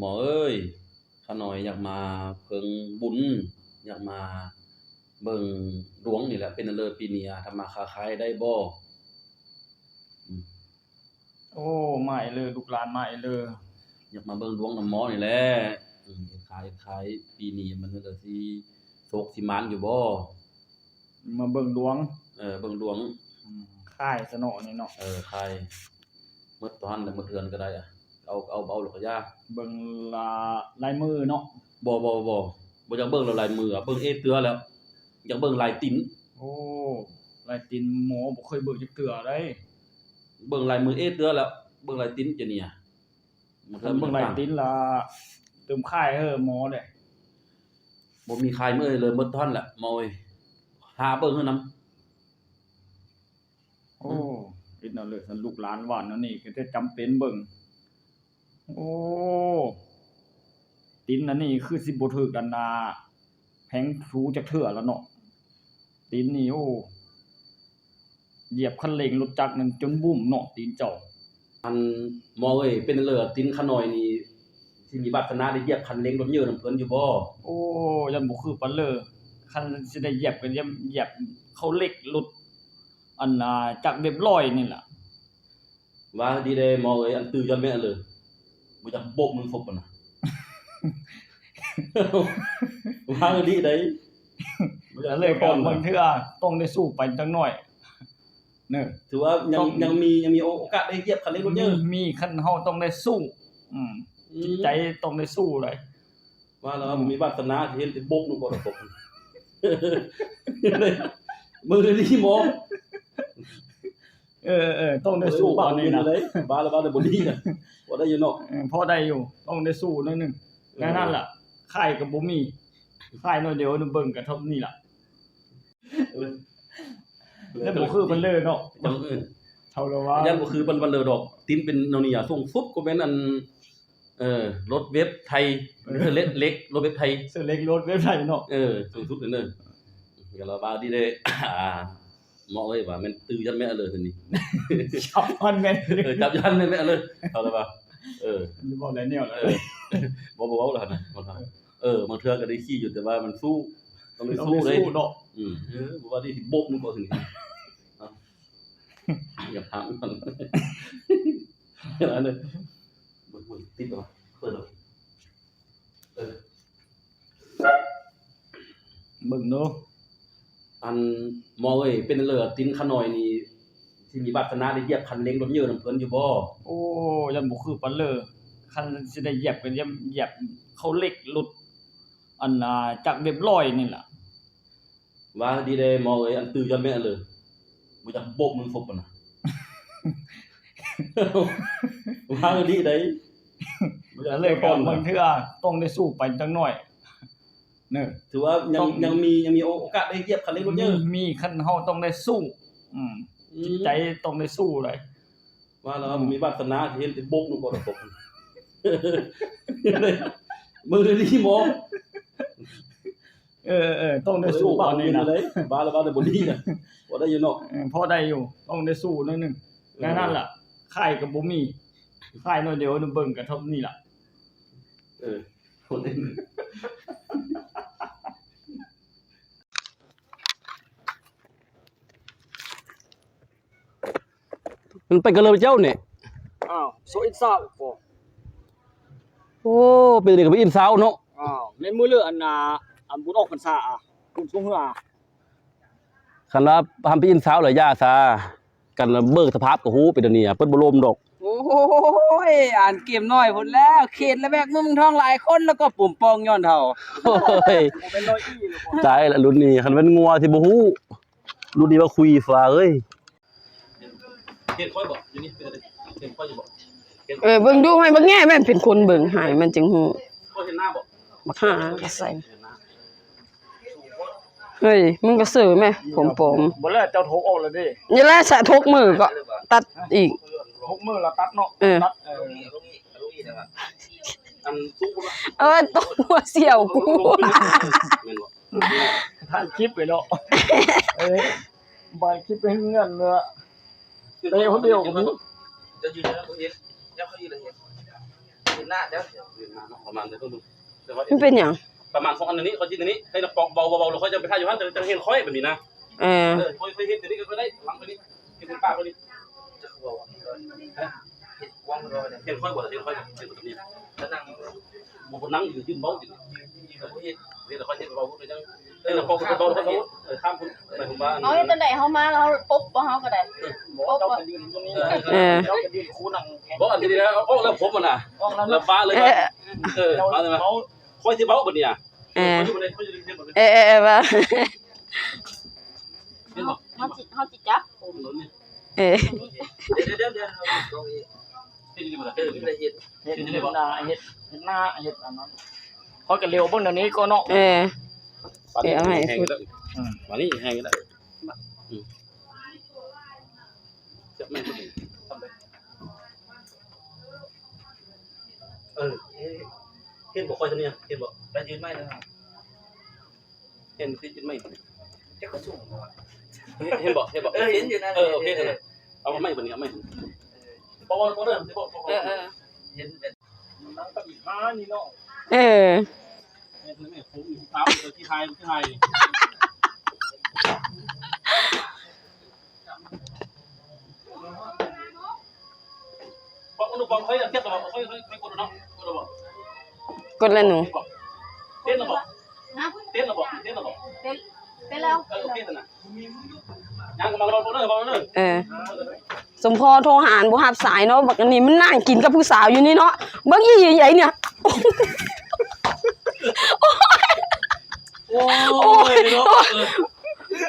ໝໍເອີຍ, ຂ້ານ້ອຍຢາກມາເບິ່ງບຸນ, ຢາກມາເບິ່ງດວງນີ້ແຫຼະ, ເປັນແນວໃດປີນີ້ ອາ ທຳມາຄ້າຂາຍໄດ້ບໍ່? ອືມ. ໂອ້ ມາອີກເລີ ລູກຫຼານມາອີກເລີ. ຢາກມາເບິ່ງດວງນຳໝໍນີ້ແຫຼະ. ອືມ ເຮັດຄ້າເຮັດຂາຍປີນີ້ມັນເລີຊິໂຊກຊິໝານຢູ່ບໍ່? ມາເບິ່ງດວງ. ເອີ ເບິ່ງດວງ. ອືມ ຂາຍຊະເນາະນີ້ເນາະ. ເອີ ຂາຍ. ໝົດເທົ່ານັ້ນແຫຼະ ໝົດເຮືອນກໍໄດ້ອະ. ເອົາ ເອົາ ເອົາແລ້ວກໍຢ່າ. ເບິ່ງລາ ລາຍມືເນາະ. ບໍ່ ບໍ່ ບໍ່ ບໍ່ຢາກເບິ່ງແລ້ວລາຍມືອະ, ເບິ່ງເອເທື່ອແລ້ວ. ຢາກເບິ່ງລາຍຕີນ. ໂອ້ ລາຍຕີນໝໍບໍ່ເຄີຍເບິ່ງຈັກເທື່ອໃດ໋. ເບິ່ງລາຍມືເອເທື່ອແລ້ວ, ເບິ່ງລາຍຕີນຈະເນຍ. ຄັນເບິ່ງລາຍຕີນລະຕື່ມຂາຍເຮີໝໍເດ້. ບໍ່ມີຂາຍມື້ເລີຍ ໝົດເທົ່ານັ້ນແຫຼະໝໍເອີຍ. ຫາເບິ່ງເຮີນຳ. ໂອ້ ເຮັດແນວເລີຊັ້ນ ລູກຫຼານວ່າແນວນີ້ກໍຈະຈຳເປັນເບິ່ງ. ໂອ້ ຕີນອັນນີ້ຄືຊິບໍ່ຖືກອັນນາແພງສູຈັກເທື່ອລະເນາະ. ຕີນນີ້ ໂອ້ ຢຽບຄັນເລັ່ງລົດຈັກນັ້ນຈົນບຸ້ມເນາະ ຕີນເຈົ້າ. ອັນ ໝໍເອີຍ ເປັນແນວເລີ ຕີນຂ້ານ້ອຍນີ້ ຊິມີວາດສະໜາໄດ້ຢຽບຄັນເລັ່ງລົດເຍີນຳເພິ່ນຢູ່ບໍ່? ໂອ້ ຢ້ານບໍ່ຄືປານເລີ. ຄັນຊິໄດ້ຢຽບກໍຢຽບ ຢຽບເຂົ້າເຫຼັກລົດ ອັນ ອ່າ ຈັກເວັບຮ້ອຍນີ້ລະ. ວ່າດີເດ້ໝໍເອີຍ ອັນຕື້ຍ້ອນແມ່ເລີ ບໍ່ຢາກໂບກມືສົບຫັ້ນນະ. ວ່າດີເດ້ ບໍ່ຢາກ ເລີຍກໍບາງເທື່ອຕ້ອງໄດ້ສູ້ໄປຈັກໜ້ອຍເນີ. ຖືວ່າຍັງ ຍັງມີ ຍັງມີໂອ ໂອກາດໄດ້ຢຽບຄັນເລັ່ງລົດເຍີນ. ມີ ມີ ຄັນເຮົາຕ້ອງໄດ້ສູ້. ອືມ ອືມ ຈິດໃຈຕ້ອງໄດ້ສູ້ໄດ໋. ວ່າແລ້ວ ອືມ ມີວາດສະໜາຊິເຫັນ ຊິໂບກໜູກໍຕົກ. ມືດີໝໍ. ເອີ ເອີ ຕ້ອງໄດ້ສູ້ບາດນີ້ນະ. ບາດລະ ບາດລະບໍ່ດີນະ. ພໍໄດ້ຢູ່ເນາະ. ເອີ ພໍໄດ້ຢູ່ ຕ້ອງໄດ້ສູ້ໜ້ອຍໜຶ່ງ. ເອີ ແນວນັ້ນລະ ຂາຍກໍບໍ່ມີ ຂາຍໜ້ອຍດຽວ ເບິ່ງກະເທົ່ານີ້ລະ. ເອີ ແລ້ວບໍ່ຄືບັນເລີເນາະ. ເຈົ້າ ເອີ ເທົ່າລະວ່າ ຢ້ານບໍ່ຄືບັນ ບັນເລີດອກ. ຕີນເປັນແນວນີ້ອະ ສູງສຸດກໍແມ່ນອັນ ເອີ ລົດເວັບໄທ ເອີ ເຫຼັກ ເຫຼັກລົດເວັບໄທ ເສື້ອເຫຼັກລົດເວັບໄທເນາະ. ເອີ ສູງສຸດເລີຍ. ກໍລະວ່າດີເດ້ ໝໍເອີຍ ວ່າແມ່ນຕື້ຢ້ອນແມ່ເລີໂຕນີ້. ຈັບຢ້ອນແມ່ເລີ ເອີ ຈັບຢ້ອນແມ່ເລີ. ເຂົາລະວ່າ ເອີ ບໍ່ໄດ້ແນວລະ. ເອີ ບໍ່ ບໍ່ເວົ້າລະນະ. ເອີ ບາງເທື່ອກໍໄດ້ຂີ່ຢູ່ ແຕ່ວ່າມັນສູ້ ຕ້ອງໄດ້ສູ້ເດ້ເນາະ. ອືມ ເອີ ບໍ່ວ່າດີຊິໂບກໜູກໍຄື ຢາກຖາມກ່ອນ ອັນນີ້ ເບິ່ງ ເບິ່ງ ຕິດບໍ່? ເປີດເບິ່ງ ເອີ ເບິ່ງດູ. ອັນ ໝໍເອີຍ ເປັນແນວເລີ ຕີນຂ້ານ້ອຍນີ້ ຊິມີວາດສະໜາໄດ້ຢຽບຄັນເລັ່ງລົດເຍີນຳເພິ່ນຢູ່ບໍ່? ໂອ້ ຢ້ານບໍ່ຄືປານເລີ. ຄັນຊິໄດ້ຢຽບກໍຢຽບ ຢຽບເຂົ້າເຫຼັກລົດ ອັນ ອ່າ ຈັກເວັບຮ້ອຍນີ້ລະ. ວ່າດີເດ້ໝໍເອີຍ ອັນຕື້ຍ້ອນແມ່ເລີ ບໍ່ຢາກໂບກມືສົບຫັ້ນນະ. ວ່າດີເດ້ ເລີຍກໍບາງເທື່ອຕ້ອງໄດ້ສູ້ໄປຈັກໜ້ອຍເນີ. ຖືວ່າຍັງ ຍັງມີ ຍັງມີໂອ ໂອກາດໄດ້ຢຽບຄັນເລັ່ງລົດເຍີນ. ມີ ມີ ຄັນເຮົາຕ້ອງໄດ້ສູ້. ອືມ ອືມ ຈິດໃຈຕ້ອງໄດ້ສູ້ໄດ໋. ວ່າແລ້ວ ອືມ ມີວາດສະໜາຊິເຫັນ ຊິໂບກໜູກໍຕົກ. ມືດີໝໍ. ເອີ ເອີ ຕ້ອງໄດ້ສູ້ບາດນີ້ນະ. ບາດລະ ບາດລະບໍ່ດີນະ. ພໍໄດ້ຢູ່ເນາະ. ເອີ ພໍໄດ້ຢູ່ ຕ້ອງໄດ້ສູ້ໜ້ອຍໜຶ່ງ. ເອີ ແນວນັ້ນລະ ຂາຍກໍບໍ່ມີ ຂາຍໜ້ອຍດຽວ ເບິ່ງກະເທົ່ານີ້ລະ. ເອີ ມັນໄປກັນເລີຍເຈົ້ານີ້. ອ້າວ ໂຊອິດຊາວບໍ່? ໂອ້ ປີນີ້ກໍໄປອິນຊາວເນາະ. ອ້າວ ແມ່ນມື້ເລີ ອັນນ່າ ອັນບຸນອອກພັນສາ ອະ ບຸນຊ່ວງເຮືອ. ຄັນວ່າຫ້າມໄປອິນຊາວລະຢ່າຊະ ກັນເບິ່ງສະພາບກໍຮູ້ ເປັນອັນນີ້ ເພິ່ນບໍ່ລົມດອກ. ໂອ້ຍ ອ່ານເກມນ້ອຍພຸ້ນແລ້ວ ເຂດລະແວກເມືອງທອງຫຼາຍຄົນ ແລ້ວກໍປົມປ່ອງຍ້ອນເຖົ້າ. ໂອ້ຍ ຕາຍລະ ລຸ້ນນີ້ ຄັນແມ່ນງົວຊິບໍ່ຮູ້. ລຸ້ນນີ້ວ່າຄຸຍຟ້າເອີຍ. ເຫັນຂ້ອຍບໍ່? ຢູ່ນີ້ ເຫັນຂ້ອຍຢູ່ບໍ່? ເອີ ເບິ່ງດູໃຫ້ບັກແງ່ແມ່ນເປັນຄົນເບິ່ງໃຫ້ມັນຈຶ່ງຮູ້. ຂ້ອຍເຫັນໜ້າບໍ່? ບັກຫ່າກະໃສ່. ເຮີ້ຍ ມຶງກໍເສີແມ ຜົມປອມ. ບໍ່ແລ້ວ ເຈົ້າຖົກອອກແລ້ວເດ້. ນີ້ແຫຼະ ສະຖົກມືກໍຕັດອີກ. ຖົກມືລະຕັດເນາະ. ເອີ ຕັດ ເອີ ອັນ ເອີ ຕົວສຽວກູ. ແມ່ນບໍ່? ຖ່າຍຄລິບໄວ້ເນາະ. ເອີ ຖ່າຍຄລິບໄປເຮືອນເນາະ. ເຕະຄົນດຽວກໍມີ. ຈະຢືນແລ້ວບໍ່ເຫັນ ແລ້ວເຂົາຢືນແລ້ວເຫັນ. ນໜ້າເຈົ້າ ປະມານນັ້ນເບິ່ງ ມັນເປັນຫຍັງ? ປະມານສອງອັນນີ້ ຂ້ອຍຊິອັນນີ້ ໃຫ້ນະປອກເບົາໆ ແລ້ວຂ້ອຍຈະໄປຖ່າຍຢູ່ຫັ້ນ ຈະ ຈະເຫັນຂ້ອຍແບບນີ້ນະ. ເອີ ເອີ ຂ້ອຍ ຂ້ອຍເຮັດແບບນີ້ກໍໄດ້ ຫຼັງໄປນີ້ ເຮັດເປັນປາກໄປນີ້ ເຮັດກວ້າງ ເຫັນຂ້ອຍບໍ່ລະ? ເຫັນຂ້ອຍບໍ່? ເຫັນແບບນີ້ ແລ້ວນັ່ງ ບໍ່ ບໍ່ນັ່ງ ຢືນເວົ້າຢູ່ ເຮັດ ເຮັດ ຂ້ອຍເຮັດເວົ້າໄປຈັ່ງ ເອີ ເຮົາເຮັດຈັ່ງໃດ ເຮົາມາ ເຮົາປົບບໍ່ ເຮົາກໍໄດ້ ປົບບໍ່? ເອີ ເຈົ້າກໍຢືນຢູ່ນີ້ ເອີ ເຈົ້າກໍຢືນຄູ່ນັ່ງ ບໍ່ ອັນນີ້ແລ້ວ ອອກແລ້ວຜົມຫັ້ນນະ ລຳບາກເລີຍ ເອີ ເອີ ເວົ້າ ຂ້ອຍຊິເວົ້າບັດນີ້ ເອີ ເອີ ເອີ ເອີ ວ່າ ເຫັນບໍ່? ເຮົາຊິ ເຮົາຊິຈັບ ເອີ ດຽວໆໆ ເຮັດຢູ່ບໍ່ລະ? ເຮັດ ເຮັດໜ້າ ເຮັດ ເຮັດໜ້າ ເຮັດອັນນັ້ນ ຂ້ອຍກໍຫຼຽວເບິ່ງແນວນີ້ກ່ອນເນາະ ເອີ ເອົາໃຫ້ ບາດນີ້ແຫ້ງແລ້ວ ອືມ ບາດນີ້ແຫ້ງແລ້ວ ອືມ ຈັບມັນ ເອີ ເຫັນບໍ່? ຂ້ອຍໂຕນີ້ ເຫັນບໍ່? ໄດ້ຢືນໄມ້ແລ້ວ ເຫັນ ຊິຢືນໄມ້ ຈັກກໍສູງບໍ່ວະ ເຫັນບໍ່? ເຫັນບໍ່? ເອີ ເຫັນຢູ່ນະ ເອີ ໂອເຄ ເອີ ເອີ ເອົາໄມ້ບັດນີ້ ເອົາໄມ້ ເອີ ບໍ່ ບໍ່ ບໍ່ເດີ ເອີ ເອີ ເຫັນເປັນ ນັ່ງກັບອີກຫ້ານີ້ເນາະ ເອີ ແມ່ນ ແມ່ນ ຜົມຢູ່ທີ່ເທົ້າ ເອີ ທີ່ໄຮ່ ທີ່ໄຮ່ ກົດແລ້ວໜູ ເຕັ້ນແລ້ວບໍ່? ເຕັ້ນແລ້ວບໍ່? ເຕັ້ນແລ້ວບໍ່? ເຕັ້ນ ເຕັ້ນແລ້ວ ເອີ ໂອເຄຊັ້ນນະ ເອີ ສົມພໍໂທຫາບໍ່ຮັບສາຍເນາະ ບັກອັນນີ້ມັນນັ່ງກິນກັບຜູ້ສາວຢູ່ນີ້ເນາະ ເບິ່ງອີ່ຫຍັງໃຫຍ່ນີ້ ໂອ້ຍ ໂອ້ຍ ໂອ້ຍ ເນາະ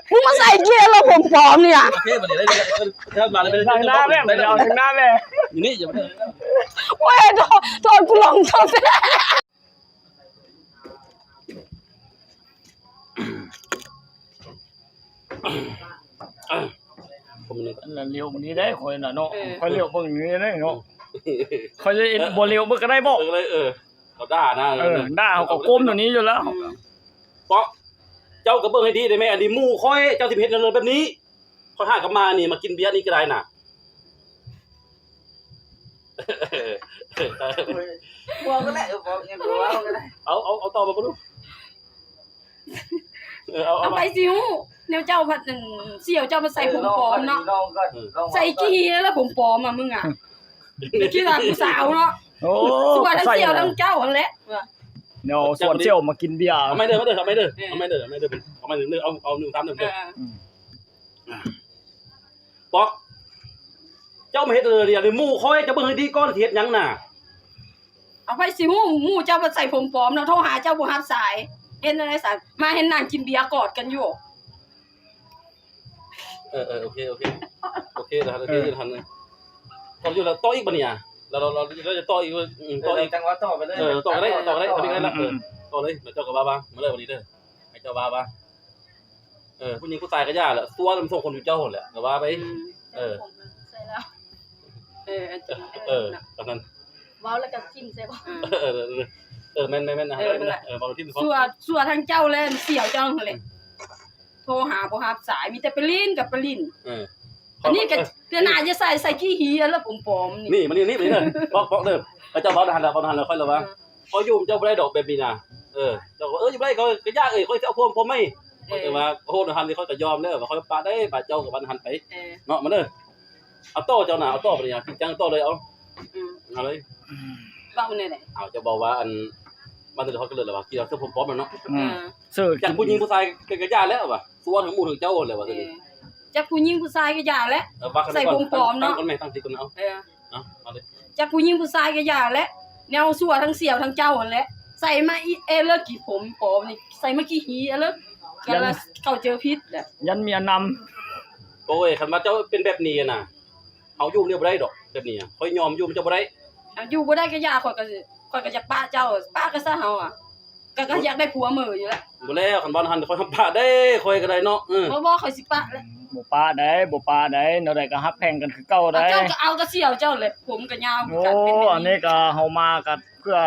ເອີ ມຶງມາໃສ່ເກຍແລ້ວຜົມປອມນີ້ ໂອເຄ ບັດນີ້ໄດ້ ໄດ້ ໄດ້ ໄດ້ ໄດ້ ໄດ້ ໄດ້ ໄດ້ ຢູ່ນີ້ ໂອ້ຍ ໂທດ ໂທດ ກູຫຼອງໂທດແທ້ ອັນນັ້ນຫຼຽວມື້ນີ້ໄດ້ຂ້ອຍນະເນາະ ເອີ ຂ້ອຍຫຼຽວເບິ່ງນີ້ໄດ້ເນາະ ເອີ ຂ້ອຍຈະ ເອີ ບໍ່ຫຼຽວເບິ່ງກໍໄດ້ບໍ່ ເອີ ເອີ ເຂົາດ່ານະ ເອີ ເອີ ດ່າເຂົາກໍກົ້ມຢູ່ນີ້ຢູ່ແລ້ວ ເອີ ເພາະເຈົ້າກໍເບິ່ງໃຫ້ດີໄດ້ແມ່ ອັນນີ້ໝູ່ຂ້ອຍ ເຈົ້າຊິເຮັດແນວເລີນແບບນີ້ ຂ້ອຍຫາກັບມານີ້ ມາກິນເບຍນີ້ກໍໄດ້ນະ ບອກກໍໄດ້ ເອີ ບອກຫຍັງກໍເວົ້າກໍໄດ້ ເອົາ ເອົາ ເອົາຕໍ່ມາເບິ່ງດູ ເອີ ເອົາ ເອົາ ເອົາ ໃຜຊິຮູ້ ແນວເຈົ້າພັດ ອັນ ສ່ຽວເຈົ້າພັດໃສ່ຜົມປອມເນາະ ເອີ ລອງກ່ອນ ເອີ ລອງກ່ອນ ໃສ່ຂີ້ຫີ່ແລ້ວຜົມປອມອະ ມຶງອະ ຄິດວ່າຜູ້ສາວເນາະ ໂອ້ ສ່ວນທັງສ່ຽວທັງເຈົ້າຫັ້ນແຫຼະ ແນວສ່ວນສ່ຽວມາກິນເບຍ ເອົາໃໝ່ເດີ ເອົາໃໝ່ເດີ ເອົາໃໝ່ເດີ ເອີ ເອົາໃໝ່ເດີ ເອົາໃໝ່ເດີ ເອົາໃໝ່ເດີ ເອົາ ເອົາໜຶ່ງ ສາມ ໜຶ່ງ ເອີ ເອີ ອືມ ປອກ ເຈົ້າມາເຮັດເອີດຽວນີ້ ໝູ່ຂ້ອຍ ເຈົ້າເບິ່ງໃຫ້ດີກ່ອນ ຊິເຮັດຫຍັງນະ? ເອົາ ໃຜຊິຮູ້ ໝູ່ເຈົ້າມາໃສ່ຜົມປອມເນາະ ໂທຫາເຈົ້າບໍ່ຮັບສາຍ ເຮັດແນວໃດຊັ້ນ? ມາເຫັນນັ່ງກິນເບຍກອດກັນຢູ່. ເອີ ເອີ ໂອເຄ ໂອເຄ ໂອເຄ ດຽວ ໂອເຄ ເອີ ດຽວ ເອີ ເອີ ຕໍ່ຢູ່ແລ້ວ ຕໍ່ອີກບັດນີ້ອະ ແລ້ວ ແລ້ວ ແລ້ວຈະຕໍ່ອີກ ອືມ ຕໍ່ອີກ ເອີ ຈັ່ງວ່າຕໍ່ໄປເລີຍ ເອີ ຕໍ່ກໍໄດ້ ຕໍ່ກໍໄດ້ ຕໍ່ກໍໄດ້ ເອີ ອືມ ຕໍ່ເລີຍ ເຈົ້າກໍວ່າ ວ່າ ມາເລີຍບັດນີ້ເດີ ໃຫ້ເຈົ້າວ່າ ວ່າ ເອີ ຜູ້ຍິງຜູ້ຊາຍກໍຢ່າແຫຼະ ຊົ່ວນຳສອງຄົນຢູ່ເຈົ້າຫັ້ນແຫຼະ ກໍວ່າໄປ ອືມ ເອີ ໃຊ່ແລ້ວ ເອີ ເອີ ອັນ ເອີ ເນາະ ອັນນັ້ນ ເວົ້າແລ້ວກໍຖິ້ມໃສ່ບໍ່ ເອີ ເອີ ເອີ ແມ່ນໆໆ ເອີ ເອີ ເວົ້າຖິ້ມໃສ່ ຊົ່ວ ຊົ່ວທັງເຈົ້າແລະສ່ຽວເຈົ້າຫັ້ນແຫຼະ ອືມ ໂທຫາບໍ່ຮັບສາຍ ມີແຕ່ໄປຫຼິ້ນກັບໄປຫຼິ້ນ ເອີ ອັນນີ້ກໍ ເອີ ເທື່ອໜ້າຢ່າໃສ່ ໃສ່ຂີ້ຫີ່ແລ້ວປອມໆນີ້ ນີ້ ມານີ້ ນີ້ ມານີ້ເດີ ບອກ ບອກເດີ ເຂົາເຈົ້າເວົ້າຫັ້ນແລ້ວ ເວົ້າຫັ້ນແລ້ວ ຂ້ອຍລະວ່າ ຂ້ອຍຢູ່ນຳເຈົ້າບໍ່ໄດ້ດອກແບບນີ້ນະ ເອີ ເຈົ້າກໍວ່າ ເອີ ຢູ່ບໍ່ໄດ້ ເຂົາກໍຢາກ ເອີ ຂ້ອຍຊິເອົາຜົວ ຜົວໃໝ່ ເອີ ຂ້ອຍກໍວ່າ ໂອ້ ຫັ້ນນີ້ຂ້ອຍກໍຍອມແລ້ວ ວ່າຂ້ອຍປະໄດ້ ບາດເຈົ້າກໍວ່າຫັ້ນໄປ ເອີ ເນາະ ມາເດີ ເອົາຕໍ່ເຈົ້ານະ ເອົາຕໍ່ບັດນີ້ ຈິງຈັງຕໍ່ເລີຍ ເອົາ ອືມ ເອົາເລີຍ ເວົ້າແນວໃດ ເອົາ ເຈົ້າເວົ້າວ່າ ອັນ ມາແຕ່ເຮົາກໍເລີຍລະວ່າ ກິນເອົາເສື້ອຜົມປອມແລ້ວເນາະ ອືມ ເອີ ເຊີ ຈັກຜູ້ຍິງຜູ້ຊາຍກໍ ກໍຢ່າແລ້ວວ່າ ສ່ວນຂອງໝູ່ຂອງເຈົ້າແຫຼະວ່າ ເອີ ຈັ່ງຊີ້ ຈັກຜູ້ຍິງຜູ້ຊາຍກໍຢ່າແຫຼະ ເອີ ວ່າກັນ ໃສ່ຜົມປອມເນາະ ຕັ້ງກ່ອນແມ່ ຕັ້ງຈິດກ່ອນ ເອົາ ເອີ ເອົາ ເອົາເລີຍ ຈັກຜູ້ຍິງຜູ້ຊາຍກໍຢ່າແຫຼະ ແນວຊົ່ວທັງສ່ຽວທັງເຈົ້າຫັ້ນແຫຼະ ໃສ່ມາອີເອເລີກຂີ້ຜົມປອມນີ້ ໃສ່ມາຂີ້ຫີ່ເລີກ ຢ້ານ ເຂົ້າໃຈຜິດແຫຼະ ຢ້ານເມຍນຳ ໂອ້ຍ ຄັນວ່າເຈົ້າເປັນແບບນີ້ນະ ເຮົາຢູ່ນຳບໍ່ໄດ້ດອກ ແບບນີ້ ຂ້ອຍຍອມຢູ່ນຳເຈົ້າບໍ່ໄດ້ ເອົາ ຢູ່ບໍ່ໄດ້ກໍຢ່າ ຂ້ອຍກໍ ຂ້ອຍກໍຢາກປະເຈົ້າ ປະກໍຊະເຮົາອະ ກໍ ກໍຢາກໄດ້ຜົວເໝີຢູ່ແຫຼະ ບໍ່ແລ້ວ ຄັນວ່າຫັ້ນ ຂ້ອຍຫ້າມປະເດ້ ຂ້ອຍກໍໄດ້ເນາະ ເອີ ບໍ່ ບໍ່ ຂ້ອຍຊິປະແຫຼະ ບໍ່ປະໃດ ບໍ່ປະໃດ ແນວໃດກໍຮັກແພງກັນຄືເກົ່າໃດ ເຈົ້າກໍເອົາແຕ່ສ່ຽວເຈົ້າແຫຼະ ຜົມກໍຍາວຄືກັນ ໂອ້ ເປັນແບບນີ້ ອັນນີ້ກໍເຮົາມາກໍເພື່ອ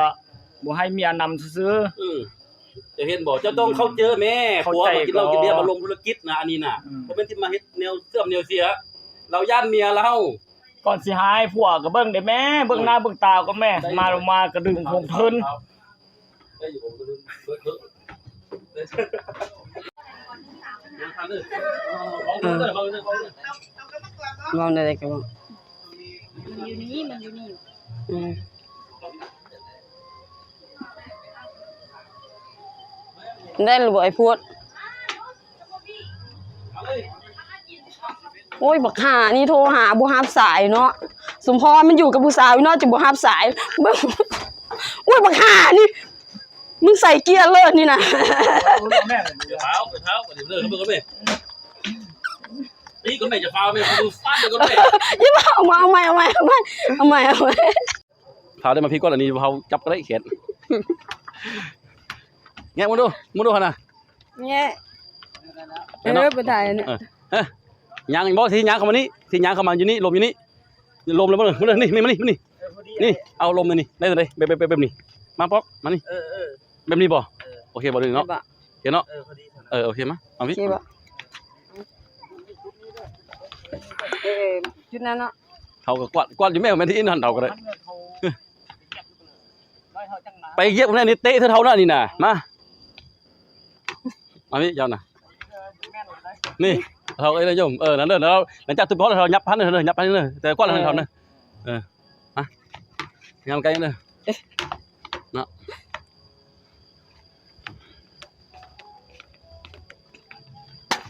ບໍ່ໃຫ້ເມຍນຳຊື່ໆ ເອີ ເຈົ້າເຫັນບໍ່ ເຈົ້າຕ້ອງເຂົ້າໃຈແມ່ ເຂົ້າໃຈ ຜົວມາກິນເຫຼົ້າກິນເບຍ ມາລົງທຸລະກິດນະ ອັນນີ້ນະ ອືມ ບໍ່ແມ່ນຊິມາເຮັດແນວເສື່ອມແນວເສຍ ລາວຢ້ານເມຍລາວ ກ່ອນຊິຫາຍຜົວກໍເບິ່ງເດ້ແມ່ ເບິ່ງໜ້າເບິ່ງຕາກ່ອນແມ່ ມາລົງມາກະດຶງຄົງເທິນ. ເອີ ເວົ້າແນວໃດກໍເວົ້າ ມັນຢູ່ນີ້ ມັນຢູ່ນີ້ ອືມ ໄດ້ຫຼືບໍ່ໄອ້ພວດ? ໂອ້ຍ ບັກຫ່ານີ້ໂທຫາບໍ່ຮັບສາຍເນາະ ສົມພໍມັນຢູ່ກັບຜູ້ສາວຢູ່ເນາະ ຈຶ່ງບໍ່ຮັບສາຍ ເບິ່ງ ໂອ້ຍ ບັກຫ່ານີ້ ມຶງໃສ່ເກຍເລີດນີ້ນະ ຢ່າຟ້າວ ຢ່າຟ້າວ ເບິ່ງກ່ອນແມ່ ຕີກ່ອນແມ່ ຢ່າຟ້າວແມ່ ຟາດກ່ອນແມ່ ຢ່າຟ້າວ ເອົາໃໝ່ ເອົາໃໝ່ ເອົາໃໝ່ ເອົາໃໝ່ ເອົາໃໝ່ ເອົາໃໝ່. ພາໄດ້ມາພີ້ກ່ອນ ອັນນີ້ເຮົາຈັບກໍໄດ້ແຂນ ແງະມາດູ ມາດູຫັ້ນນະ ແງະ ເອີ ບໍ່ໄດ້ນີ້ ເອີ ຍ່າງບໍ່ ຊິຍ່າງເຂົ້າມານີ້ ຊິຍ່າງເຂົ້າມາຢູ່ນີ້ ລົມຢູ່ນີ້ ລົມແລ້ວ ມາເລີຍ ມາເລີຍ ນີ້ ນີ້ ມານີ້ ມານີ້ ນີ້ ເອົາລົມນີ້ ໄດ້ ໄດ້ ແບບ ແບບ ແບບນີ້ ມາປອກ ມານີ້ ເອີ ເອີ ແບບນີ້ບໍ່? ເອີ ໂອເຄບໍ່? ນີ້ເນາະ ໂອເຄເນາະ ເອີ ພໍດີ ເອີ ໂອເຄ ມາ ເອົາພີ້ ໂອເຄບໍ່? ເອີ ຈຸດນັ້ນເນາະ ເຮົາກໍກວາດ ກວາດຢູ່ແມ່ ແມ່ນທີ່ອີ່ນັ້ນເຮົາກໍໄດ້ ໄປຢຽບແນ່ນີ້ ເຕະເທົ່າເທົ່ານັ້ນນີ້ນະ ມາ ມາພີ້ເຈົ້ານະ ນີ້ ເຮົາເອີຍນາຍົມ ເອີ ນັ້ນເດີ ເຮົາຫຼັງຈາກຖືກເຮົາ ເຮົາຫຍັບພັນເດີ ຫຍັບພັນເດີ ແຕ່ກວາດໃຫ້ເຮົານະ ເອີ ມາ ຫຍັບໄກເດີ ເນາະ.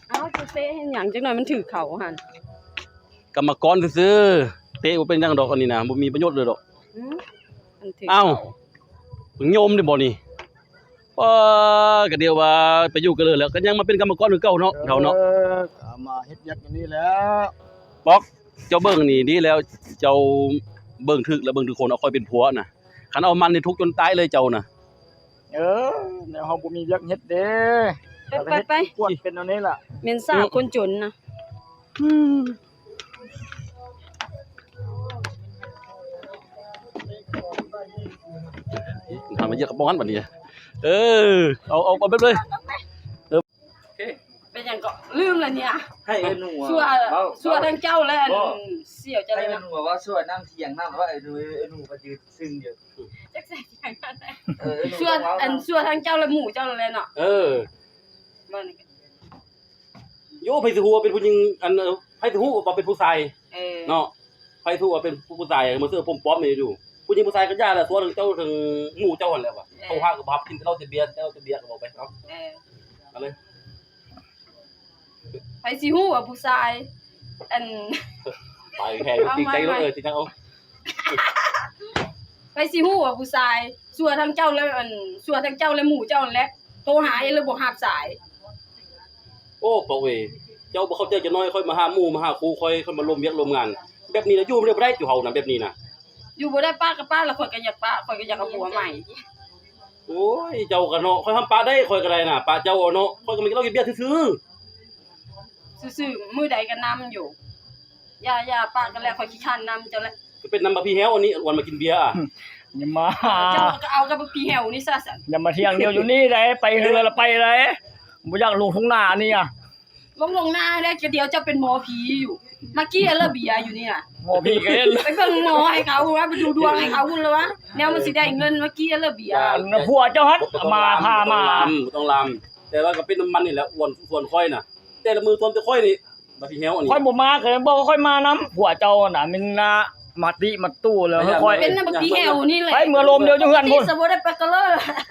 ເອົ້າ ເຕະເຮັດຫຍັງ ຈັກໜ້ອຍມັນຖືກເຂົາຫັ້ນ ກຳມະກອນຊື່ໆ ເຕະບໍ່ເປັນຫຍັງດອກ ອັນນີ້ນະ ບໍ່ມີປະໂຫຍດເລີຍດອກ ອືມ ມັນຖືກ ເອົ້າ ໂຍມນີ້ບໍ່ນີ້ ເອີ ກະດຽວວ່າໄປຢູ່ກັນເລີຍແລ້ວ ກະຍັງມາເປັນກຳມະກອນຄືເກົ່າເນາະ ເຖົ້າເນາະ ເອີ ກະມາເຮັດວຽກຢູ່ນີ້ແຫຼະ ປອກ ເຈົ້າເບິ່ງນີ້ດີແລ້ວ ເຈົ້າເບິ່ງຖືກແລ້ວ ເບິ່ງຖືກຄົນເອົາຂ້ອຍເປັນຜົວນະ ຄັນເອົາມັນນີ້ທຸກຈົນຕາຍເລີຍເຈົ້ານະ. ເອີ ແນວເຮົາບໍ່ມີວຽກເຮັດເດ້ ໄປ ໄປ ໄປ ກວດເປັນແນວນີ້ລະ ແມ່ນສາວຄົນຈົນນະ ອືມ ຫາມາຢຽບກະປອງຫັ້ນບັດນີ້ ເອີ ເອົາ ເອົາ ເອົາແບບເລີຍ ເອີ ເປັນຫຍັງເກາະ ລືມແລ້ວເນຍ ໃຫ້ເອື້ອຍໜູ ຊົ່ວ ເວົ້າ ຊົ່ວທັງເຈົ້າ ແລະ ອັນ ບໍ່ ສ່ຽວເຈົ້າ ໃຫ້ເອື້ອຍໜູ ເນາະ ເວົ້າຊົ່ວນຳຖຽງນຳ ວ່າເອື້ອຍໜູ ເອື້ອຍໜູກໍຢືນຊຶ່ງຢູ່ ຈັກໃສ່ຖຽງນຳ ເອີ ເອື້ອຍໜູ ຊົ່ວ ຕ້ອງເວົ້າ ອັນ ນຳ ຊົ່ວທັງເຈົ້າ ແລະ ໝູ່ເຈົ້າແລ້ວເນາະ ເອີ ວ່ານີ້ ໂຍ ໃຜຊິຮູ້ວ່າເປັນຜູ້ຍິງ ອັນ ໃຜຊິຮູ້ວ່າເປັນຜູ້ຊາຍ ເອີ ເນາະ ໃຜຊິຮູ້ວ່າເປັນຜູ້ຊາຍ ມາເສື້ອຜົມປ້ອມນີ້ຢູ່ ຜູ້ຍິງຜູ້ຊາຍກໍຢ່າແຫຼະ ຊົ່ວທັງເຈົ້າທັງໝູ່ເຈົ້າຫັ້ນແຫຼະວ່າ ເອີ ເຂົາຫາກໍບໍ່ຮັບ ກິນແຕ່ເຫຼົ້າແຕ່ເບຍ ແຕ່ເຫຼົ້າແຕ່ເບຍກໍບໍ່ໄປ ເອົາ ເອີ ເອົາເລີຍ ໃຜຊິຮູ້ວ່າຜູ້ຊາຍ ອັນ ໄປແທ້ ເອົາ ຈິງໃຈ ໃໝ່ ເລີຍ ເອີ ຈິງຈັງ ເອົາ ໃຜຊິຮູ້ວ່າຜູ້ຊາຍ ຊົ່ວທັງເຈົ້າ ແລະ ອັນ ຊົ່ວທັງເຈົ້າ ແລະ ໝູ່ເຈົ້າຫັ້ນແຫຼະ ໂທຫາເຮັດແລ້ວບໍ່ຮັບສາຍ. ໂອ້ ປອກເອີຍ ເຈົ້າບໍ່ເຂົ້າໃຈຈັກໜ້ອຍ ຂ້ອຍມາຫາໝູ່ມາຫາຄູ່ຂ້ອຍ ຂ້ອຍມາລົມວຽກລົມງານ ແບບນີ້ລະຢູ່ນຳບໍ່ໄດ້ ຈຸເຮົານະ ແບບນີ້ນະ ຢູ່ບໍ່ໄດ້ ປະກໍປະ ລະຂ້ອຍກໍຢາກປະ ຂ້ອຍກໍຢາກເອົາຜົວໃໝ່. ໂອ້ຍ ເຈົ້າກໍເນາະ ຂ້ອຍຫ້າມປະໄດ້ ຂ້ອຍກໍໄດ້ນະ ປະເຈົ້າເນາະ ຂ້ອຍກໍມາກິນເຫຼົ້າກິນເບຍຊື່ໆ ຊື່ໆ ມື້ໃດກໍນຳຢູ່ ຢ່າ ຢ່າ ປະກັນແລ້ວ ຂ້ອຍຂີ້ຄ້ານນຳເຈົ້າແຫຼະ. ກໍເປັນນຳບັກຜີ່ແຫ້ວອັນນີ້ ອັນອວນມາກິນເບຍອະ ຢ່າມາ ເຈົ້າກໍເອົາກັບບັກຜີ່ແຫ້ວນີ້ຊະຊັ້ນ ຢ່າມາຖຽງດຽວຢູ່ນີ້ໄດ໋ ໄປເຮືອນລະໄປໄດ໋ ບໍ່ຢາກລົງທົ່ງນານີ້ອະ ລົງທົ່ງນາແລ້ວ ກະດຽວເຈົ້າເປັນໝໍຜີຢູ່ ມາເກຍເລີເບຍຢູ່ນີ້ນະ ໝໍຜີກະເຫັນ ໄປເບິ່ງໝໍໃຫ້ເຂົາວ່າ ໄປດູດວງໃຫ້ເຂົາພຸ້ນລະວະ ແນວມັນຊິໄດ້ເງິນ ມາເກຍເລີເບຍ ອັນຜົວເຈົ້າຫັ້ນມາພາມາ ບໍ່ຕ້ອງລຳ ແຕ່ວ່າກໍເປັນນຳມັນນີ້ແຫຼະ ອວນສ່ວນຂ້ອຍນະ ແຕ່ລະມື້ສ່ວນແຕ່ຂ້ອຍນີ້ ບັກຜີ່ແຫ້ວອັນນີ້ ຂ້ອຍບໍ່ມາ ຂ້ອຍບອກວ່າຂ້ອຍມານຳ ຜົວເຈົ້ານະ ແມ່ນນະ ມາຕິມາຕູ້ແລ້ວ ຂ້ອຍ ເປັນນຳບັກຜີ່ແຫ້ວນີ້ແຫຼະ ໄປເມືອລົມດຽວຢູ່ເຮືອນພຸ້ນ ຕິສະບໍ່ໄດ້ໄປກະເລີ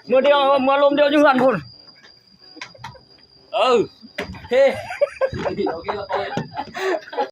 ເມືອດຽວ ເມືອລົມດຽວຢູ່ເຮືອນພຸ້ນ ເອີ ເຮ ໂອເຄລະ ໄປ